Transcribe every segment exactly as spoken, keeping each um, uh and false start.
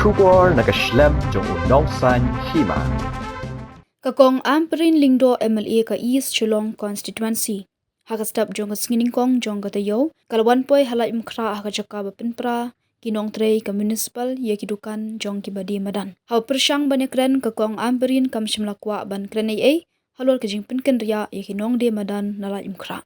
Khubor na ka shlem jong u nongsan hima. Ka Kong Ampareen Lyngdoh, M L A ka East Shillong Constituency, ha ka step jong ka sngi nyngkong jong ka taïew, ka la wan poi ha Laitumkhrah ha ka jaka ba pynpra ki nongtrei ka municipal ïa ki dukan jong kiba die madan. Ha u pyrshang ban ïakren, ka Kong Ampareen kam shym la kwah ban kren ei ei halor ka jingpynkynriah ïa ki nongdie madan na Laitumkhrah.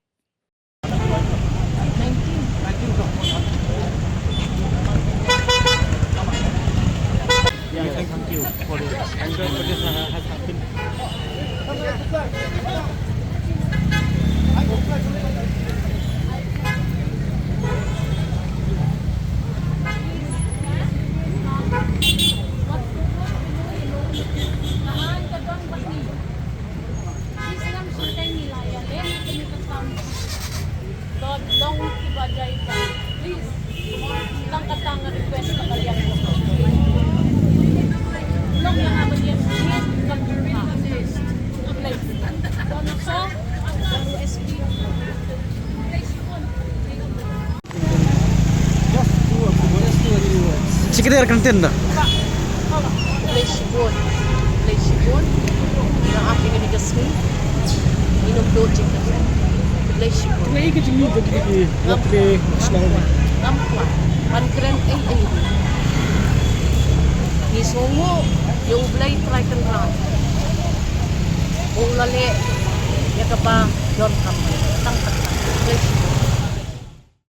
Please, tang kata nga request na kalian. Long nga haba ïa sngewbha ka pyrta. Please. Don sa, S P. Just two words. Just two words. Khublei shibun. Khublei shibun. Nga ap ïa kane ka sngi. Ngim duh jingkyrmen. Khublei shibun. Ngam kwah. Ngam kwah ban kren ei ei. Ngi sngewnguh ïa U Blei Trai Kynrad. U la leh ïa kaba donkam. Tang kata. Khublei shibun.